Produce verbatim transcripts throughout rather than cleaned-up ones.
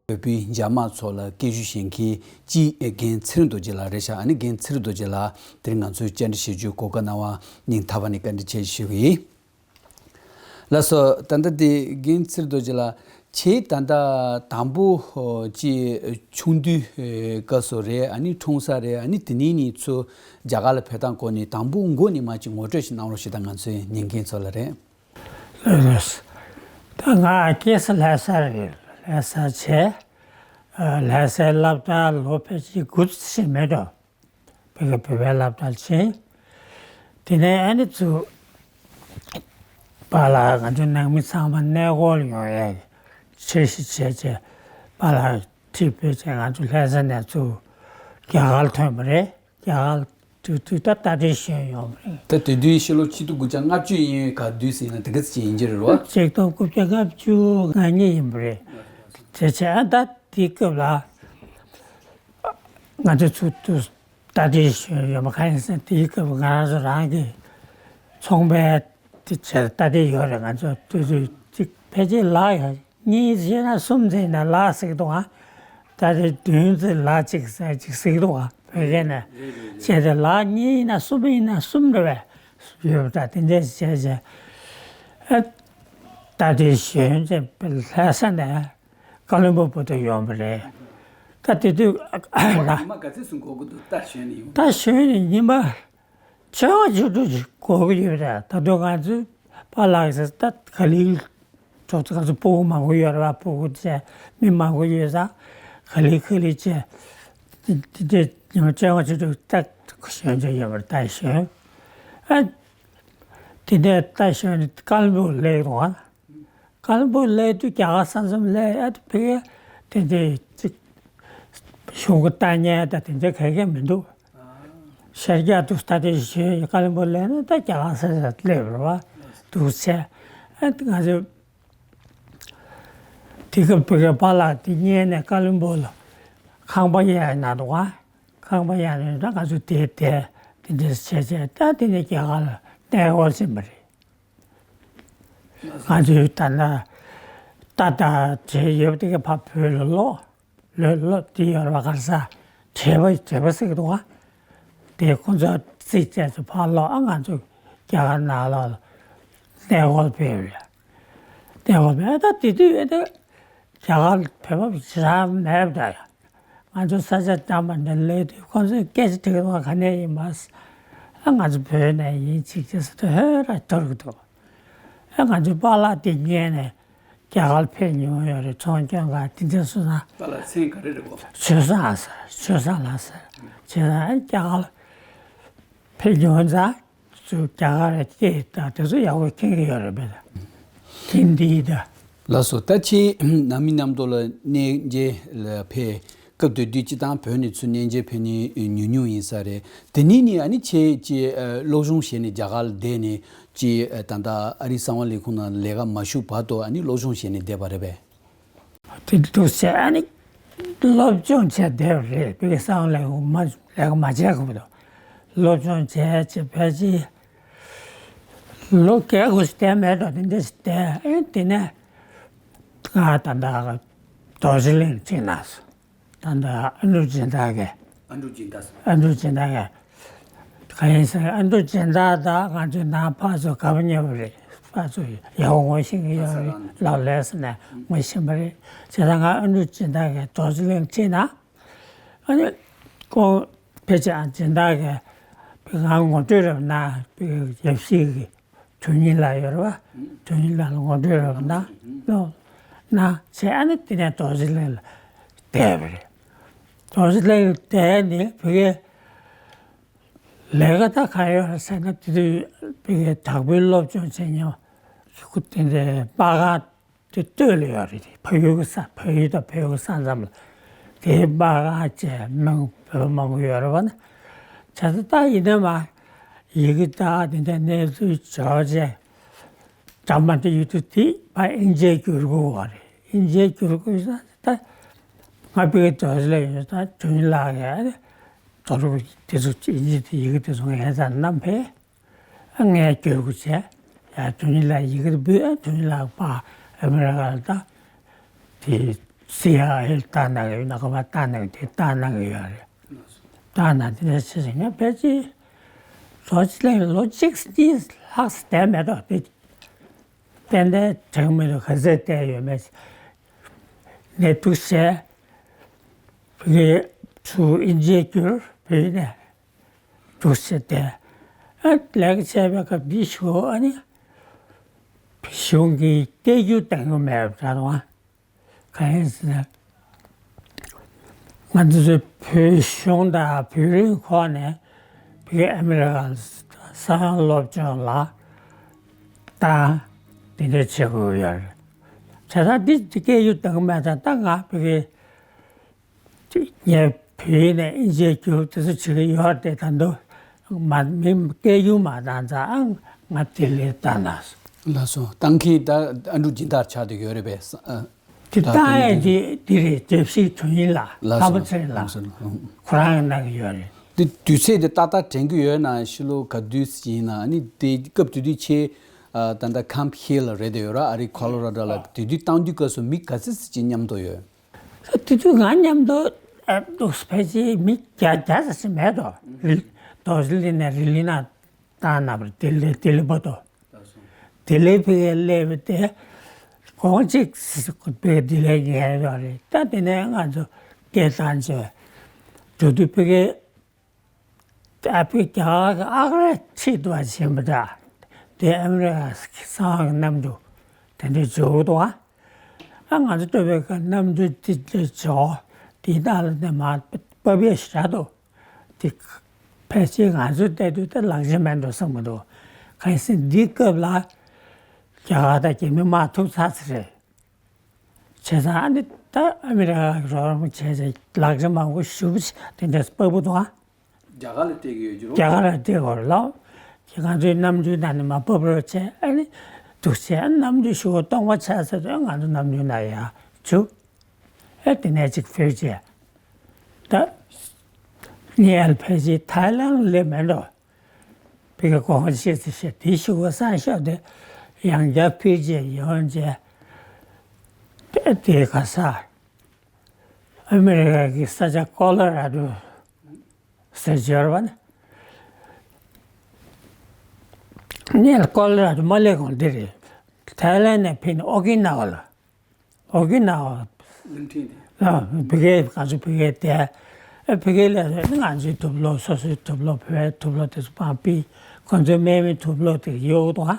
བོད་པའི་འཇབ་དམག་ཚོ་ལ་སྐད་ཞུ་བྱེད་མཁན་གཅིག་རྒན་ཚེ་རིང་རྡོ་རྗེ་ལགས་རེད་ཤག་ཨ་ནི་རྒན་ཚེ་རིང་རྡོ་རྗེ་ལགས་དེ་རིང་ང་ཚོའི་བཅར་འདྲི་བྱེད་རྒྱུའི་གོ་སྐབས་གནང་བ་སྙིང་ཐག་པ་ནས་བཀའ་དྲིན་ཆེ་ཞུ་གི་ཡིན། ལགས་སོ། ད་ལྟ་དེ་རྒན་ཚེ་རིང་རྡོ་རྗེ་ལགས་ཁྱེད་ད་ལྟ་དང་པོ་ཅི་ཆུང་དུས་སྐབས་སུ་རེད། ཨ་ནི་འཁྲུངས་ས་རེད། ཨ་ནི་དེ་ནས་ནི་ཚུར་རྒྱ་གར་ལ་ཕེབས་སྟངས་སྐོར་ནས་དང་པོ་མགོ་ནས་མར་ཅིག་ངོ་སྤྲོད་ཞིག་གནང་རོགས་ཞེས་ད་ང་ཚོའི་ཉན་མཁན་ཚོ་ལ་རེད། ལགས་ལགས། ད་ང་སྐྱེས་ས་ལྷ་ས་རེད། ལྷ་ས་བྱས། ལྷ་སའི་སློབ་གྲྭ་ལོ་ཕལ་ཆེར་དགུ་ཙམ་ཞིག་མེད་འགྲོ། བོད་ཀྱི་བོད་པའི་སློབ་གྲྭར་ཕྱིན། དེ་ནས་ཨ་ནི་ཚུར་པཱ་ལགས་ང་ཚོ་ནང་མི་ཚང་མ་གནས་སྐོར་ཡོང་ཡས་འཆར་གཞི་བྱས་བྱས་པཱ་ལགས་ཁྲིད་ཕེབས་བྱས་ང་ཚོ་ལྷ་ས་ནས་ཚུར་རྒྱ་གར་ཐོན་པ་རེད། རྒྱ་གར་དུས་དུས་ད་རྟ་དྲེལ་ཞོན་ཡོང་བ་རེད། ད་དེ་དུས་ཕྱི་ལོ་ཆིག་སྟོང་དགུ་བརྒྱ་ལྔ་བཅུ་ཡིན་ག་དུས་ཟིན་ན་དེ་ག་ཚོད་ཡིན་གྱི་རེད་བ། ཆིག་སྟོང་དགུ་བརྒྱ་ལྔ་བཅུ་ང་གཉིས་ཡིན་པ་རེད། དེ་བྱས་ད་དེའི་སྐབས་ལ་ང་ཚོ་ཚུར་དུ་རྟ་དྲེལ་ཞོན་ཡོང་བ་གང་ཡིན་ཟེར་ན་དེའི་སྐབས་ང་རང་ཚོ་རང་གི་ཚོང་པའི་དེ་བྱས་རྟ་དྲེལ་ཡོད་རེད། ང་ཚོ་དུས་ཚོད་གཅིག་ཕལ་ཆེར་ལག་ཡ་གཉིས་བྱས་ན་གསུམ་བྱས་ན་ལག་ཟེར་གི་འདུག་ཨ། ད་དེ་བདུན་ཙམ་ལག་གཅིག་ཟེར་གཅིག་ཟེར་གི་འདུག་ཨ། བོད་སྐད་ནས་བྱས་ཏེ་ལག་གཉིས་ཡིན་ན་གསུམ་ཡིན་ན་གསུམ་འདྲ་བས་ཡོད་པ་འདྲ། དེ་འདྲས་བྱས་བྱས་ཨ། ད་དེ་གཞོན་བྱས་ལྷ་ས་ནས་ཀ་ལོན་སྦུག་བར་དུ་ཡོང་བ་རེད། ད་དེ་དུས་ལ་ཉི་མ་ག་ཚོད་ཙམ་འགོར་གི་འདུག་རྟ་ཞོན་ནས་ཡོང་། རྟ་ཞོན་ནས་ཉི་མ་བཅོ་ལྔ་བཅུ་དྲུག་ཅིག་འགོར་གྱི་ཡོད་རེད། ད་དུང་ང་ཚོའི་པཱ་ལགས་ཟེར་ད་ག་ལེར་གྲོགས་ཚོ་ང་ཚོ་སྤུ་གུ་མང་པོ་ཡོད་རེད་བ། སྤུ་གུ་བཅས་མི་མང་པོ་ཡོད་ཙང་ག་ལེར་ག་ལེར་བཅས་དེ་དེ་ཉི་མ་བཅོ་ལྔ་བཅུ་དྲུག་ད་ཞོན་བྱས་ཡོད་པ་རེད། ད་ཞོན་ཨ། དེ་ནས་ད་ཞོན་ནས་ཀ་ལོན་སྦུག་སླེབས་འདུག་ཨ། ཀ་ལོན་སྦུག་སླེབས་དུས་རྒྱ་གར་ས་མཚམས་སླེབས་ཨ། དེ་ཕ་གིར་དེ་འདྲའི་ཅིག་གཞུང་གི་ལྟ་ཉན་དང་དེ་འདྲ་ག་གེ་མི་འདུག་ཤར་རྒྱག་ཏུ་ལྟ་དེ་ཞོན་ཀ་ལོན་སྦུག་སླེབས་ན་ད་རྒྱ་གར་ས་ཆ་སླེབས་རེད་བ། འདུག་བྱས་ཨ། ང་ཚོ་དེ་སྐབས་ཕ་གིར་པཱ་ལགས་དེ་གཉེར་ནས་ཀ་ལོན་སྦུག་ལ་ཁང་པ་གཡར་གནང་འདུག་ཨ། ཁང་པ་གཡར་ནས་ད་ང་ཚོ་དེ་དེ་དེ་འདྲ་བྱས་བྱས་ད་དེ་ནས་རྒྱ་གར་ལ་གནས་སྐོར་ཕྱིན་པ་རེད། ང་ཚོའི་ད་ལྟ་རྟ་དང་བྲེ་ཡོད་པ་དེ་ག་ཕར་བོད་ལ་སློག་ལོས་སློག་དེ་ཡོད་རེད་བ། ག་རེ་ཟ་བྲེ་བ་བྲེ་བ་ཟེར་གི་འདུག་ག་དེ་ཁོ་ཚོ་རྩིས་བྱས་ཚེ་ཕར་སློག་ཨ། ང་ཚོ་རྒྱ་གར་ནང་ལོགས་ལ་གནས་སྐོར་ཕེབས་རེད། གནས་སྐོར་ཕེབས་ཨ། ད་དེ་དུས་ཨེ་ད་རྒྱ་གར་བོད་པ་ཞེ་དྲག་མེད་པ་འདྲ། ང་ཚོ་ས་ཆ་འགྲམ་པ་འདི་སླེབས་དུས་ཁོང་ཚོས་སྐད་ཆ་དྲིས་དུས་ག་ནས་ཡིན་པ། ཨ་ང་ཚོ་བོད་ནས་ཡིན་ཅིག་ཅེས་ཟེར་དུས་ཧོད་ར་འཐོར་གི་འདུག་ཨ་ང་ཚོའི་པཱ་ལགས་དེ་གཉེར་ནས་རྒྱ་གར་ཕེབས་མྱོང་ཡོད་རེད། ཚོང་སྐྱོང་ག་དེ་འདྲ་སོང་ཙང་། པཱ་ལགས་མཚན་ག་རེ་རེད་གོ། ཆོས་བཟང་ཟེར། ཆོས་བཟང་ལགས་ཟེར། བྱས་ཙང་རྒྱ་གར་ཕེབས་མྱོང་ཙང་ཚུར་རྒྱ་གར་སྐད་དང་དེ་ཚོ་ཡག་པོ་མཁྱེན་གྱི་ཡོད་རེད་པས། ཧིན་དི་དང་། ལགས་སོ། ད་ཁྱེད་ནང་མི་མཉམ་དུ་ལ་གནས་མཇལ་ལ་ཕེབས་སྐབས་དེ་དུས་སྤྱིར་བཏང་བོད་ནས་ཚུར་གནས་མཇལ་ཕེབས་མཁན་ཉུང་ཉུང་ཡིན་ས་རེད། དེ་ནས་ནི་ཨ་ནི་ཁྱེད་ཀྱིས་སློབ་སྦྱོང་བྱས་ནས་རྒྱ་གར་ལ་བསྡད་ནས་ཀྱི་ད་ལྟ་ཨ་རིའི་གསང་བ་ལས་ཁུངས་ནང་ལས་ཀ་མ་ཞུགས་བར་དུ་ཨ་ནི་སློབ་སྦྱོང་བྱས་ནས་བསྡད་པ་རེད་པས། དེ་འདུག་ཟེར་ཨ་ནི་སློབ་སྦྱོང་བྱས་བསྡད་པ་རེད། བོད་ཀྱི་གསང་བ་ལས་ཁུངས་མ་ལས་ཀ་མ་བྱས་གོང་དུ་སློབ་སྦྱོང་བྱས་བྱས་ཕལ་ཆེར་ལོ་བརྒྱད་དགུ་ཞིག་བསྡད་མེད་འགྲོ། དེ་འདྲ་ཞིག་བསྡད་ཨེ། དེ་ནས་ང་ད་ལྟ་རྡོ་རྗེ་གླིང་ཁྲིད་གནང་སོང་། ད་ལྟ་ཨ་འབྲུག་སྦྱིན་བདག་གིས། ཨ་འབྲུག་སྦྱིན་བདག་ཨ་འབྲུག་སྦྱིན་བདག་གིས། གང་ཡིན་ཟེར་ཨ་འབྲུག་སྦྱིན་བདག་དང་ང་ཚོའི་ནང་ཕར་ཚུར་དགའ་པོ་ཉེ་པོ་རེད། ཕར་ཚུར་ཡག་པོ་ངོ་ཤེས་ཀྱི་ཡོད་རེད། ལགས་ལགས་ཟེར་ནས་ངོ་ཤེས་པ་རེད། བྱས་ཙང་ང་ཨ་འབྲུག་སྦྱིན་བདག་གིས་རྡོ་རྗེ་གླིང་ཁྲིད་ན། ཨ་ནི་ཁོང་ཕལ་ཆེར་ཨ་སྦྱིན་བདག་གིས་ང་ངོ་སྤྲོད་རེ་གནང་། ཡབ་གཞིས་ཀྱི་དོན་གཉེར་ལགས་ཡོད་རེད་བ། དོན་གཉེར་ལགས་ལ་ངོ་སྤྲོད་རེ་གནང་། གནང་བྱས་ཨ་ནི་དེ་ནས་རྡོ་རྗེ་གླིང་ལ་བསྡད་པ་རེད། རྡོ་རྗེ་གླིང་ལ་བསྡད་ནས་བོད་སྐད་ལས་ཀ་ད་ག་ཡོད་རེད་ཟེར་ན། དེ་དུས་བོད་སྐད་དག་པའི་སློབ་སྦྱོང་བྱེད་མྱོང་ཁུ་དེ་འདྲའི་པར་ཁང་དེ་སྟོད་ལ་ཡོད་རེད། དེ་བལ་ཡུལ་གྱི་ས་བལ་ཡུལ་དང་བལ་ཡུལ་གྱི་ས་མཚམས་ལ་དེའི་པར་ཁང་བཅས་མི་བོད་པ་མང་པོ་ཡོད་རེད་བ་ན། བྱས་ཙང་ད་ཡིན་ན་མ་ཡི་གེ་དག་དེ་འདྲ་གནས་ཚུལ་འབྱོར་བྱས། འདྲ་མ་འདྲ་ཡོད་དུས་དེ་ཕར་དབྱིན་ཇིར་བསྒྱུར་དགོས་པ་རེད། དབྱིན་ཇིར་བསྒྱུར་དགོས་ས་ད་ང་བོད་སྐད་རྡོ་རྗེ་ལ་ཡོད་ད་དོན་གཉེར་ལགས་ཀྱིས་རྡོ་རུ་དེ་ཚོ་དབྱིན་ཇི་དེ་ཡི་གེ་དེ་ཚོ་ངའི་རྩར་བསྣམས་ཕེབས། ངས་བསྒྱུར་དགོས་བྱས། ཡ་དོན་གཉེར་ལགས་ཡི་གེ་དེ་འབུལ། ཨ་དོན་གཉེར་ལགས་ཕར་ཨ་མི་རི་ཀ་ལ་ད་དེ་ སི་ཨའི་ཨེ་ལ་བཏང་གནང་གི་ཡོད་ན། ག་པར་བཏང་གནང་གི་དེ་བཏང་གནང་གི་ཡོད་རེད། བཏང་གནང་དེ་འདྲ་བྱས་ཙང་ངས་ཕལ་ཆེར་ལོ་གཅིག་ལས་ལོ་གཅིག་གཉིས་ལྷག་ཙམ་བསྡད་མེད་དོ། དེ་ཏན་ཏན་དྲན་མི་འདུག་ག་ཚོད་བསྡད་ཡོད་མེད། ནས་འདུག་བྱས། ཕ་གིར་ཚུར་དབྱིན་ཇིར་བསྒྱུར། བོད་ནས་འདུག་བྱས་བསྡད། ཨ་ལས་ཀ་བྱས་པའི་སྐབས་འདི་ཞུ། ཨ་ནི་གཞུང་གིས་སྐད་སྒྱུར་གཏོང་གི་མེད་པ་འདྲ་བ། གང་ཡིན་ཟེར་ན། ང་ཚོ་ཚོའི་བོད་གཞུང་དང་བོད་རིགས་ཁོངས་ནས་ཕ་གི་ཨ་མི་རི་ཀ་ས་ཡོམ་སློབ་སྦྱོང་ལ་བཏང་། དེ་འདྲ་བྱེད་དགོས་ཡོད་རེད། བྱས་ཙང་འདི་སྐད་སྒྱུར་གཏོང་གི་མེད་ཙང་། ད་ང་ཕ་གི་ངས་བོད་ཡིག་ནས་དབྱིན་ཇིར་བསྒྱུར་དེ་ཚོ་བྱེད་ཀྱི་ཡོད་རེད་དེ། ད་དུང་མ་མི་སྐད་སྒྱུར་མ་བཏང་ཙང་ང་ལྡི་ལིར་བཏང་ན། ལགས་སོ། བཏང་མཁན་ད་ཨ་འབྲུག་སྦྱིན་བདག་ཆགས་བསྡད་ཡོད་རེད་པས། ཨ། དེ་ད་བཏང་ཡས་དེ་དེ་རེད། དེབ་གཟིགས་དོན་ཡིན་ལགས། ལགས་སོ། ལྷ་མོ་ཚེ་རིང་ལགས། ལགས་སོ། ཨ། ཁོ་རང་གིས་གནང་གི་ཡོད་རེད། དེ་དུས་ཚོད་དེ་ཏག་ཏག་དྲན་གྱི་ཡོད་ན། ཕྱི་ལོ་ག་དུས་ཡིན་ན། ཨ་ནི་དེ་སྐབས་དེ་དུས་ཁྱེད་ཨ་ད་ལྟ་ཁམ་ཧི་ལ་རེད་དེ་ཡོད་ར། ཨ་རི་ཁོ་ལོ་ར་ཌོ་ལ། ཨ། དེ་དུས་བཏང་དུས་སྐབས་སུ་མི་ག་ཚོད་ཅིག་མཉམ་དུ་ཡོད། དེ་དུས་ང་མཉམ་དུ་ཨ་འདུག་ཕལ་ཆེར་མི་བརྒྱ་བརྒྱ་ཙམ་ཞིག་མེད་དོ། རི་རྡོ་རྗེ་གླིང་ནས་རི་ལི་ན་བཏང་གནང་བ་རེད། ལྡི་ལི་ལྡི་ལི་བར་དུ། ལྡི་ལི་ཕ་གིར་སླེབས་པ་དེ་གོང་གཅིག་ཕ་གིར་ལྡི་ལི་ཉལ་ཡོད་རེད། ད་དེ་ནས་ང་ཚོ་སྐད་བཏང་བྱས་འགྲོ་དུས་ཕ་གིར། ཨ་ཕ་གི་རྒྱ་གར་གྱི་ཨག་རའི་ཁྲི་དུ་བ་ཆེན་པོ་འདྲ། དེ་ཨ་མི་རི་ཀ་གསང་བའི་གནམ་གྲུ་དེ་འདྲ་འབྱོར་འདུག་ཨ་ང་ཚོ་སྤྲོ་བའི་ཁ་གནམ་གྲུ་དེ་འདྲ་འབྱོར། དེའི་ནང་ལ་ནས་མར་བབས་ཡས་ཞེ་དྲག་འདུག་དེ་ཕལ་ཆེར་ང་ཚོ་བལྟས་དུས་ད་ལག་ཆ་མེད་འགྲོ་བསམ་གྱི་འདུག་གལ་སྲིད་འདི་སྐབས་ལ་རྒྱ་གར་དང་རྒྱ་མི་དམག་ཐུག་ཚར་ཚར་རེད། བྱས་ཙང་ཨ་ནི་ད་ཨ་མི་རི་ཀ་གི་རོགས་རམ་བྱས་ཏེ་ལག་ཆ་མང་པོ་ཞེ་པོ་ཅིག་དེ་འདྲ་ཕབ་པ་དང་། རྒྱ་གར་ལ་སྤྲད་ཀྱི་ཡོད་ཀྱི་རེད། རྒྱ་གར་ལ་སྤྲད་དགོས་རེད་ལགས། ཁྱེད་ང་ཚོའི་གནམ་གྲུའི་ནང་ནས་མར་ཕབ་རོགས་བྱས། ཨ་ནི་འདུག་བྱས། ཨ་གནམ་གྲུ་ཞེ་པོ་སྟོང་པ་ཆགས་ཚར་དུས་ང་ཚོ་གནམ་གྲུའི་ནང་ཡར་བཅུག་ཨ་དེ་ནས་ཅིག་ཕེབས་བྱས། ད་ངས་ཕལ་ཆེར་ཐའི་ལན་སླེབས་མེད་འགྲོ། ཕ་གི་གོང་ཆེ་ཚེ་ཤེས་དེ་ཞུ་བ་སང་ཞོགས་དེ་ཡང་བསྐྱར་ཕེབས་བྱས་ཡོང་བྱས། དེ་ག་ས་ཨ་མི་རི་ཀ་གི་ས་ཆ་ཀོ་ལོ་ར་ཌོ་ཟེར་འབྱོར་བ་ནི། ངས་ཀོ་ལོ་ར་ཌོ་མ་སླེབས་གོང་དེ་རེད། ཐའི་ལན་ནས་ཕེབས་ནས་ཨོ་ཀི་ན་ཝ་ལ། ཨོ་ཀི་ན་ཝ། གླིང་ཕྲན་དེ། ཨ་ཕ་གིར་ང་ཚོ་ཕ་གིར་བསྡད། ཨ་ཕ་གིར་སླེབས་ནས་ང་ཚོའི་དུག་སློག་སོ་སོའི་དུག་སློག་བོད་པའི་དུག་སློག་དེ་ཚོ་མར་ཕུད། ཁོང་ཚོའི་དམག་མིའི་དུག་སློག་དེ་གཡུགས་འདུག་ཨ།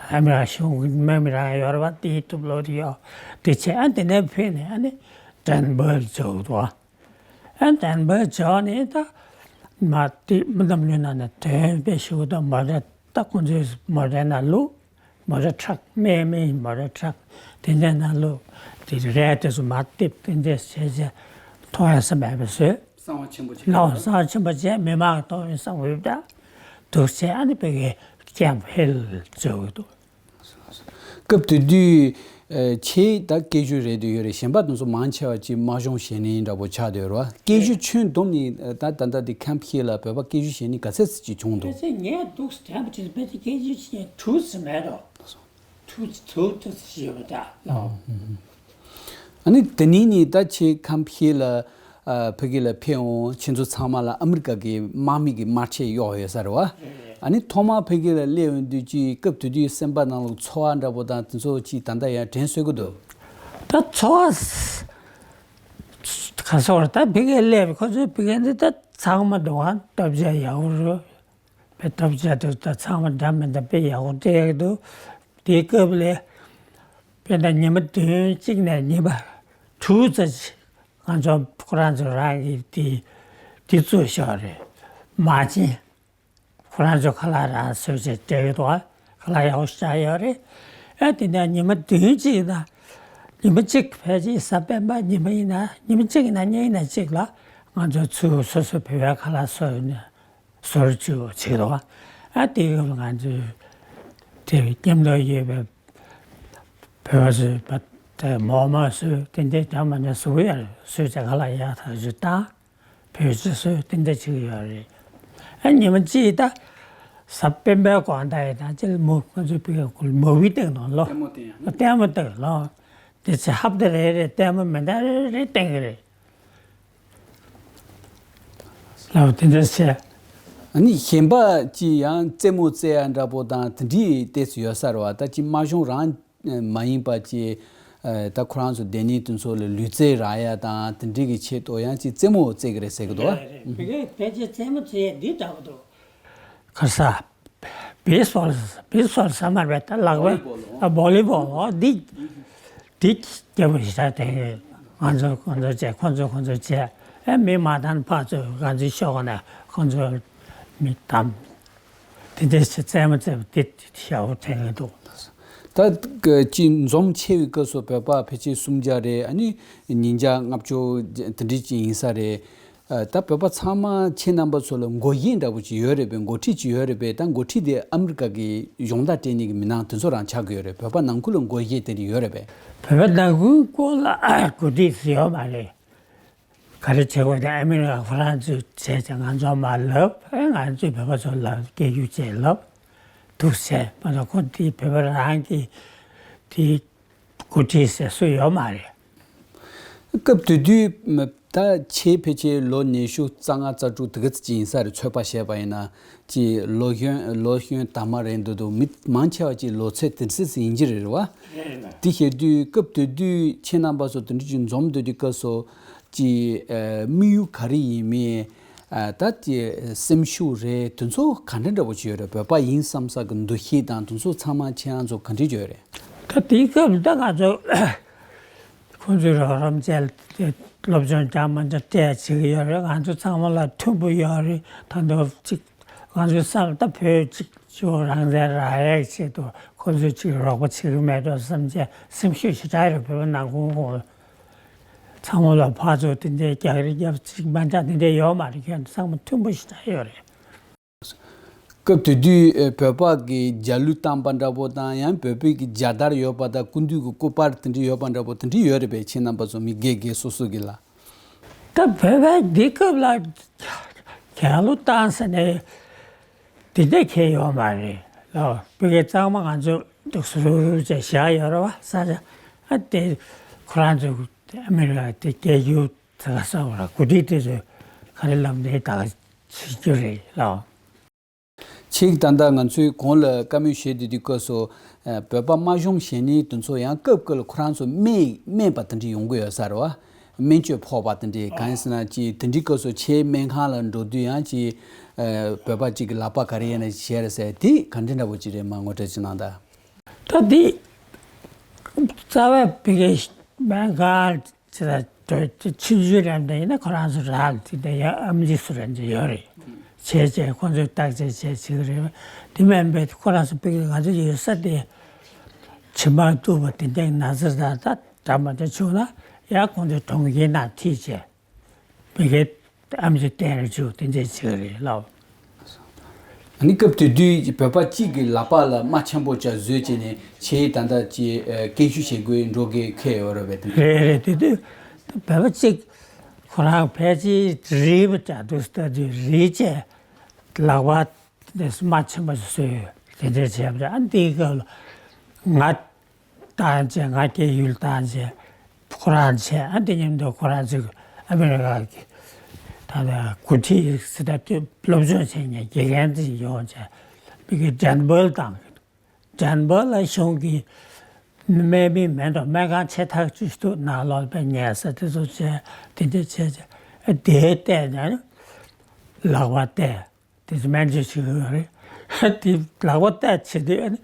ཨ་མི་རི་ཀ་གཞུང་གི་དམག་མི་རང་ཡོད་རེད་པ། དེའི་དུག་སློག་དེ་གཡུགས། དེ་བྱས་ཨ་དེ་ནས་ཕེབས་ནས་ཨ་ནི་ཌེན་ཝར་འབྱོར་འདུག་ཨ། ཨ་ཌེན་ཝར་འབྱོར་ནས་ད་མར་དེ་མི་གནམ་གྲུའི་ནང་ནས་ཐོན་པའི་གཞུག་གུ་ད་མོ་ཊ། ད་ཁོང་ཚོའི་མོ་ཊའི་ནང་བླུགས། མོ་ཊ་ཊག་དམག་མིའི་མོ་ཊ་ཊག་དེ་འདྲའི་ནང་བླུགས། དེ་རལ་དེ་ཚོ་མར་རྡིབ། དེ་འདྲ་བྱས་བྱས་མཐོང་ཡ་ས་མེད་པ་བཟོས། གསང་བ་ཆེན་པོ་ཅིག་ལགས། གསང་བ་ཆེན་པོ་བྱས་མི་མང་གིས་མཐོང་ཡ་ས་མེད་པ་འདུག་བྱས་ཨ་ནི་ཕ་གིར་ཀེམ་ཧིལ་འབྱོར་འདུག་སྐབས་དེ་དུས་ཨ་ཁྱེད་ད་སྐད་སྒྱུར་རེད་དུ་ཡོད་རེད། གཞན་པ་དེ་ཚོ་མང་ཆེ་བ་ཅིག་དམག་སྦྱོང་བྱེད་མཁན་འདྲ་པོ་ཆགས་བསྡད་ཡོད་རེད་པ། སྐད་སྒྱུར་ཁྱོན་བསྡོམས་ནས་ད་ད་ལྟ་དེ་ཁེམ་ཧི་ལ་བོད་པ་སྐད་སྒྱུར་བྱེད་མཁན་ག་ཚད་ཙམ་ཅིག་བྱུང་འདུག་ཕལ་ཆེར་ངས་འདུག་དྲན་པ་བྱས་ན་ཕལ་ཆེར་སྐད་སྒྱུར་བྱེད་མཁན་དྲུག་ཙམ་མེད་དོ། དྲུག་དྲུག་ཙམ་ཡོད་པ་འདྲ་ལགས། ཨ་ནི་དེ་ནས་ནི་ད་ཁྱེད་ཁེམ་ཧི་ལ་ཨ་ཕ་གི་ལ་ཕེབས་འོང་། ཁྱེད་ཚོ་ཚང་མ་ལ་ཨ་མི་རི་ཀ་གི་དམག་མི་གི་དམར་ཆས་གཡོགས་ཡོད་ས་རེད་པ། རེད། ཨ་ནི་ཐོག་མར་ཕ་གི་ལ་སླེབས་ཡོང་དུས་ཅིག་སྐབས་དེ་དུས་སེམས་པ་ནང་ལ་ཚོར་བ་འདྲ་པོ་དང་དེ་ཚོ་ཅིག་ད་ལྟ་ཡང་དྲན་གསོས་ཀྱི་འདུག་ད་ཚོར་བ་ག་ཚོར་བ། ད་ཕ་གིར་སླེབས། ཁོ་ཚོའི་ཕ་གི་འདི་ད་ཚང་མ་འདུག་ག་སྟོབས་ཆེ་ཡག་པོ་རེད། དཔེ་སྟོབས་ཆེ་འདུག་ད་ཚང་མ་འདྲ་མི་འདྲ་དཔེ་ཡག་པོ་སྤྲད་ཀྱི་འདུག་དེའི་སྐབས་ལ་དཔེར་ན་ཉི་མ་བདུན་གཅིག་ནས་ཉི་མ་དྲུག་ཙམ་ཅིག་ང་ཚོ་ཁོ་རང་ཚོ་རང་གི་དེ་དེ་ཚོ་ཤོར་རེད། མ་བྱིན། ཁོ་རང་ཚོ་ཁ་ལག་རང་བཟོས་བྱས་སྤྲད་ཀྱི་འདུག་ཁ་ལག་ཡག་པོ་ཞིག་ཆགས་ཡོད་རེད། ཨ་དེ་ནས་ཉི་མ་བདུན་གཅིག་ན། ཉི་མ་གཅིག་ཕལ་ཆེར་གཟའ་སྤེན་པ་ཉི་མ་ཡིན་ན། ཉི་མ་གཅིག་ཡིན་ན་གཉིས་ཡིན་ན་གཅིག་ལ་ང་ཚོ་ཚུར་སོ་སོ་བོད་པའི་ཁ་ལག་བཟོས་ནས་ཟུར་བཅུག་བྱེད་ཀྱི་འདུག་ཨ་དེ་སྐབས་ང་ཚོས་དེ་མཉམ་དུ་ཡོད་པའི་བོད་པ་ཚོས་པ་དེ་མོག་མོག་བཟོས། དེ་འདྲའི་འདྲ་མི་འདྲ་བཟོ་ཡ་བཟོས་བྱས་ཁ་ལག་ཡག་ཐག་ཆོད་བཏང་། བོད་ཆས་བཟོས་དེ་འདྲ་བྱེད་ཀྱི་ཡོད་རེད། ཨ་ཉི་མ་གཅིག་ད་གཟའ་སྤེན་པའི་དགོང་དག་ཡིན་ན་ཅིག་མོ་ང་ཚོའི་ཕ་གིར་མོ་བི་བཏང་དང་ལོ། ལྟད་མོ་བཏང་ཡང་། ལྟད་མོ་བཏང་ལོ། དེ་ཚེ་ཧབ་ཏེ་རེ་རེ་ལྟད་མོ་མེ་མདའ་རེ་རེ་བསྟན་གི་རེད། ལགས་དེ་འདྲ་བྱས། ཨ་ནི་གཞན་པ་ཅིག་ཡང་རྩེད་མོ་རྩེ་ཡ་འདྲ་པོ་དང་དེ་འདྲའི་ཏོག་ཙམ་ཡོད་ས་རེད་བ། ད་ཅིག་དམར་གཞུང་རང་མ་ཡིན་པ་ཅིག་ད་ཁོ་རང་ཚོ་སྡེ་སྣོད་དེ་ཚོ་ལ་ལུས་རྩལ་རག་ཡ་དང་དེ་འདྲའི་གི་ཆེད་དུ་ཡང་ཅིག་རྩེད་མོ་རྩེ་གི་རེད་ཟེར་གི་འདུག་བ། རེད་རེད། ཕ་གིའི་ཕལ་ཆེར་རྩེད་མོ་རྩེ་ཡ་འདི་འདྲ་པོ་འདུག་ག་ས། བེ་སི་བོལ། བེ་སི་བོལ་ཟེར་མ་རེད་པས། ད་ལག་པས། བོ་ལི་བོལ། ཨ། བོ་ལི་བོལ། འོ་འདི། འདི་རྒྱབ་པ་ཞིག་ད་དེ། ང་ཚོ་ཁོ་ཚོ་བྱས། ཁོ་ཚོ་ཁོ་ཚོ་བྱས། ཨེ་མི་མ་བཏང་ཕར་ཚུར་ང་ཚོའི་ཤོག་ཁ་ནས་ཁོ་ཚོ་མི་བདམས། དེ་འདྲ་བྱས་རྩེད་མོ་རྩེ་བ་འདི་ཞེ་པོ་དྲན་གྱི་འདུག་ད་ཅིག་འཛོམས་ཆེ་བའི་སྐབས་སུ་བོད་པ་ཕལ་ཆེར་སུམ་བརྒྱ་རེད། ཨ་ནི་ཉིས་བརྒྱ་ལྔ་བཅུ་དེ་འདྲ་ཅིག་ཡིན་ས་རེད། ཨ། ད་བོད་པ་ཚང་མ་ཁྱེད་རྣམ་པ་ཚོ་ལ་འགོ་བཤེར་འདྲ་པོ་ཅིག་ཡོད་རེད་པས། འགོ་ཁྲིད་ཅིག་ཡོད་རེད་པས། ད་འགོ་ཁྲིད་དེ་ཨ་མི་རི་ཀ་གི་སྦྱོང་བརྡར་སྤྲད་མཁན་གྱི་མི་སྣ་དེ་ཚོ་རང་ཆགས་ཀྱི་ཡོད་རེད། བོད་པ་ནང་ཁུལ་ལ་འགོ་བཤེར་དེ་འདྲ་ཡོད་རེད་པས། བོད་པ་ནང་ཁུལ་སྐོར་ལ་འགོ་ཁྲིད་ཟེར་ཡོད་མ་རེད། ག་རེ་བྱེད་དགོས་དེ་ཨ་མི་རི་ཀ་ཁོ་རང་ཚོས་བྱས་ཙང་ང་ཚོ་མར་ལབ། ཨེ་ང་ཚོས་བོད་པ་ཚོ་ལ་སྐད་སྒྱུར་བྱས་ལབ་འདུག་བྱས་མ་གཏོགས་ཁོ་དེ་བོད་པ་རང་གི་དེ། འགོ་ཁྲིད་ཟེར་སུ་ཡོད་མ་རེད། སྐབས་དེ་དུས་ད་ཁྱེད་ཕལ་ཆེར་ལོ་ཉི་ཤུ་རྩ་ལྔ་རྩ་དྲུག་དེ་ག་ཙམ་ཅིག་ཡིན་ས་རེད། ཚོད་དཔག་བྱས་པ་ཡིན་ན་ཅིག་ལོ་གཞོན་ལོ་གཞོན་དར་མ་རེད་འདུག་འདུག་མི་མང་ཆེ་བ་ཅིག་ལོ་ཚད་དེ་ཙམ་ཡིན་གྱི་རེད་བ། རེད་ལ། དེ་བྱེད་དུས་སྐབས་དེ་དུས་ཁྱེད་རྣམ་པ་ཚོ་དེ་འདྲ་ཅིག་འཛོམས་སྡོད་དུས་སྐབས་སུ་ཅིག་ཨ་དམིགས་ཡུལ་ག་རེ་ཡིན་མིན། ཨ་ད་དེ་སེམས་ཤུགས་རེད། དེ་ཚོ་ག་འདྲ་འདྲ་པོ་ཅིག་ཡོད་རེད། བོད་པ་ཡིན་བསམ་ས་གི་འདུ་ཤེས་དང་དེ་ཚོ་ཚང་མ་ཁྱེད་རང་ཚོ་ག་འདྲ་ཅིག་ཡོད་རེད། ད་དེའི་སྐབས་ད་ང་ཚོ་ཁོང་ཚོས་རོགས་རམ་བྱས་ཏེ་སློབ་སྦྱོང་རྒྱག་མ་འདྲ་སྤྲད་བྱེད་ཀྱི་ཡོད་རེད། ང་ཚོ་ཚང་མ་ལ་མཐུན་པོ་ཡོད་རེད། ད་དུང་ཅིག་ང་ཚོའི་བསམ་ད་བོད་ཅིག་ཅིག་རང་བཙན་རག་ཡས་ཆེད་དུ་ཁོང་ཚོས་ཅིག་རོགས་པ་བྱེད་ཀྱི་མེད་འགྲོ་བསམ་བྱས་སེམས་ཤུགས་ཞེ་དྲག་ཡོད་རེད། བོད་ནང་ཁུལ་ཁོང་ཚང་མ་ལ་ཕར་ཚུར་དེ་འདྲའི་རྒྱག་རེས་རྒྱབ་ཅིག་མ་འདྲ་དེ་འདྲའི་ཡོད་མ་རེད། ཁྱོད་ཚང་མ་མཐུན་པོ་ཞེ་དྲག་ཡོད་རེད། སྐབས་དེ་དུས་ཨ་བོད་པ་གི་རྒྱལ་གླུ་བཏང་པ་འདྲ་པོ་དང་ཡང་བོད་པའི་གི་རྒྱལ་དར་ཡོད་པ་དང་སྐུ་མདུན་གྱི་སྐུ་པར་དེ་འདྲ་ཡོད་པ་འདྲ་པོ་དེ་འདྲ་ཡོད་རེད་པས། ཁྱེད་རྣམ་པ་ཚོ་མི་སྒེར་སྒེར་སོ་སོ་གི་ལ། ད་བོད་པའི་འདི་སྐབས་ལ་རྒྱལ་གླུ་བཏང་ཟེར་ནས་དེ་འདྲ་ཁྱེད་ཡོད་མ་རེད་ལ། བོད་སྐད་གཙང་མ་ང་ཚོ་འདུག་སུ་རུ་རུ་བྱས་བཞག་ཡོད་རེད་བ། ས་ཆ་ཨ་དེ་ཁོ་རང་ཚོ་ཨ་མི་རི་ཀ་དེ་སྐད་སྒྱུར་ད་ག་ས་བ་ལ་འགོ་ཁྲིད་དེ་ཚོས་ག་རེ་ལབ་ནས་ད་ག་བྱེད་རྒྱུ་རེད་ལ། ཁྱེད་ད་ལྟ་ང་ཚོའི་གོང་ལ་བཀའ་མོལ་བཤད་དུས་དུས་སྐབས་སུ་ཨ་བོད་པ་དམར་གཞུང་ཞེ་ནི་དེ་ཚོ་ཡང་སྐབས་སྐབས་ལ་ཁོ་རང་ཚོ་སྨན་སྨན་པ་དེ་འདྲ་ཡོང་གི་ཡོད་ས་རེད་བ། སྨན་བཅོས་ཕོག་པ་དེ་འདྲ་གང་ཡིན་ཟེར་ན་ཅིག་དེ་འདྲའི་སྐབས་སུ་ཁྱེད་སྨན་ཁང་ལ་འགྲོ་དུས་ཡང་ཅིག་ཨ་བོད་པ་ཅིག་གི་ལག་པ་ག་རེ་ཡིན་ན་བྱས་རེད་ཟེར། དེ་ག་འདྲ་འདྲ་པོ་ཅིག་རེད་མ་ངོ་སྤྲོད་ཅིག་གནང་དང་། ད་འདི་རྩ་བའི་བི་གའི་སྨན་ཁང་ཅི་ལ་འགྲོ་ཆུང་ཆུང་རེད་འདྲ་ཡིན་ན་ཁོ་རང་ཚོ་རག་ལ་དེ་འདྲ་ཡ་ཨམ་ཆི་སུ་རེད་འདྲ་ཡོད་རེད། བྱས་བྱས་ཁོ་ཚོས་བརྟག་དཔྱད་བྱས་བྱེད་ཀྱི་རེད། དེ་མིན་པའི་ཁོ་རང་ཚོ་བི་གའི་ང་ཚོ་ཡོད་ས་དེ་མཆིན་པ་གཏུབ་པ་དེ་འདྲའི་ན་ཚ་དང་ད་འདྲ་མ་འདྲ་བྱུང་ན་ཡ་ཁོང་ཚོས་གྲོང་ཁྱེར་ནང་ཁྲིད་བྱས། བི་གའི་ཨམ་ཆི་བསྟན་རུ་བཅུག་དེ་འདྲས་བྱེད་ཀྱི་རེད་ལགས། ཨ་ནི་སྐབས་དེ་དུས་བོད་པ་གཅིག་གི་ལག་པ་ལ་རྨ་ཆེན་པོ་ཅིག་བཟོས་བྱས་ནས་ཁྱེད་ད་ལྟ་ཅིག་ཨ་སྐད་ཞུ་བྱེད་དགོས་འགྲོ་གི་ཁེལ་ཡོད་རེད་པས། དེ་རེད་རེད། དེ་དུས་བོད་པ་གཅིག་ཁོ་རང་ཕལ་ཆེར་རིལ་བུ་འདྲ་འདུག་ལྟ་དུས་རིལ་བྱས་ལག་པ་དེ་རྨ་ཆེན་པོ་ཅིག་བཟོས་དེ་འདྲས་བྱས་པ་རེད། ཨ་འདིའི་སྐབས་ལ་ང་བཏང་བྱས། ང་སྐད་ཡུལ་བཏང་བྱས། ཁོ་རང་བྱས། ཨ་འདི་མཉམ་དུ་ཁོ་རང་ཚོའི་ཨ་མི་རི་ཀ་གི་ད་ལྟ་འགོ་ཁྲིད་ཟེར་ད་དུས་སློབ་སྦྱོང་བྱེད་མཁན་དགེ་རྒན་ཅིག་ཡོང་བྱས། མི་གི་ཌེན་བར་དང་ཌེན་བར་ལ་གཞུང་གི་སྨན་མི་མེད་འགྲོ། སྨན་ཁང་ཆེ་ཐག་ཆོད་ཅིག་འདུག་ནང་ལོགས་པའི་ཉལ་ས་དེ་ཚོ་བྱས། དེ་འདྲ་བྱས་བྱས་དེ་བལྟས་ནས་ལག་པ་བལྟས། དེ་ཚོ་སྨན་བཅོས་བྱེད་ཀྱི་ཡོད་རེད། དེ་ལག་པ་བལྟས་བྱེད་དུས་ཨ་ནི་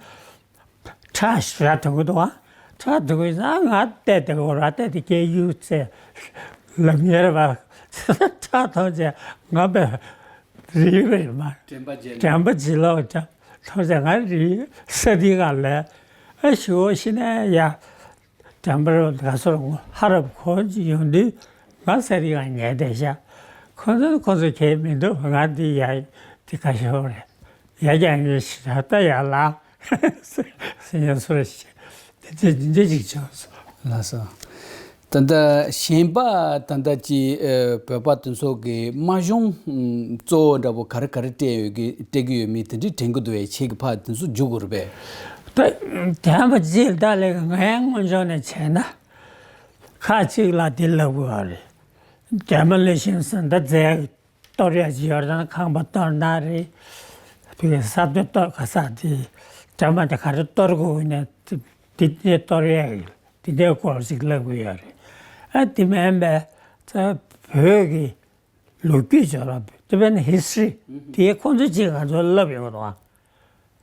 ཁྲག་ཞེ་དྲག་འཐུང་གི་འདུག་ཨ་ཁྲག་འཐུང་གི་ཡོད་ཙང་ང་བལྟས་བསྡད་ཀྱི་ཡོད་རེད། བལྟས་དེ་སྐད་ཡུག་ཚེ་ལབ་ཉེར་བ་ཁྲག་འཐུང་བྱས་ང་བས་རིལ་བ་རེད་མ། དྲན་པ་བརྗེད་ལ། དྲན་པ་བརྗེད་ལ་འཐུང་བྱས་ང་རིལ་ས་དེ་ག་ལས་ཨ་ཞུ་བ་ཤི་ནས་ཡ། དྲན་པར་ག་སོར་ཧ་རབ་ཁོ་ཅིག་ཡོང་དུས་ང་ས་རི་གང་ཉལ་བསྡད་ཤག་ཁོ་ཚོ་ཁོ་ཚོ་གལ་མི་འདུག་ང་འདི་ཡ་འདི་ག་ཤོར་རེད། ཡ་རྒྱ་ཉེ་ཞིག་ད་ལྟ་ཡ་ལ་སེ་ཉ་སོར་ཞིག་དེ་ཚོ་འདི་འདྲ་ཅིག་བྱུང་སོང་། ལགས་སོ། ད་ལྟ་གཞན་པ་ད་ལྟ་ཅིག་ཨ་བོད་པ་དེ་ཚོ་གི་དམར་གཞུང་གཙོ་བོ་འདྲ་པོ་ག་རེ་ག་རེ་སྤྲད་ཡོད་གི་སྤྲད་གི་ཡོད་མེད་དེ་འདྲ་དྲན་གི་འདུག་བས། ཁྱེད་ཀྱི་ཕར་དེ་ཚོ་འཇུག་དགོས་རེད་པས། ད་དྲན་པ་བརྗེད་ལ་ད་ལས་ང་ཡང་སྔོན་བྱུང་ནས་བྱས་ན། ཁག་ཅིག་ལ་དེ་ལབ་དགོས་པ་རེད། Demolition ཟེར་ན་ད་རྫས་གཏོར་ཡ་ཅིག་ཡོད་ན། ཁང་པ་གཏོར་ན་རེད། བི་ས་བཅད་གཏོར་ག་ས་དེ་འདྲ་མ་འདྲ་ག་རེ་གཏོར་དགོས་ཡིན་ན་དེ་དེ་འདྲའི་གཏོར་ཡ་གི་དེ་འདྲའི་སྐོར་ཅིག་ལབ་དགོས་ཡ་རེད། ཨ་དེ་མིན་པའི་ད་བོད་ཀྱི་ལོ་རྒྱུས་ཅིག་ལ་དེ་བས་ན་history དེ་ཁོང་ཚོས་ཅིག་ང་ཚོར་ལབ་ཡོང་གི་འདུག་ཨ།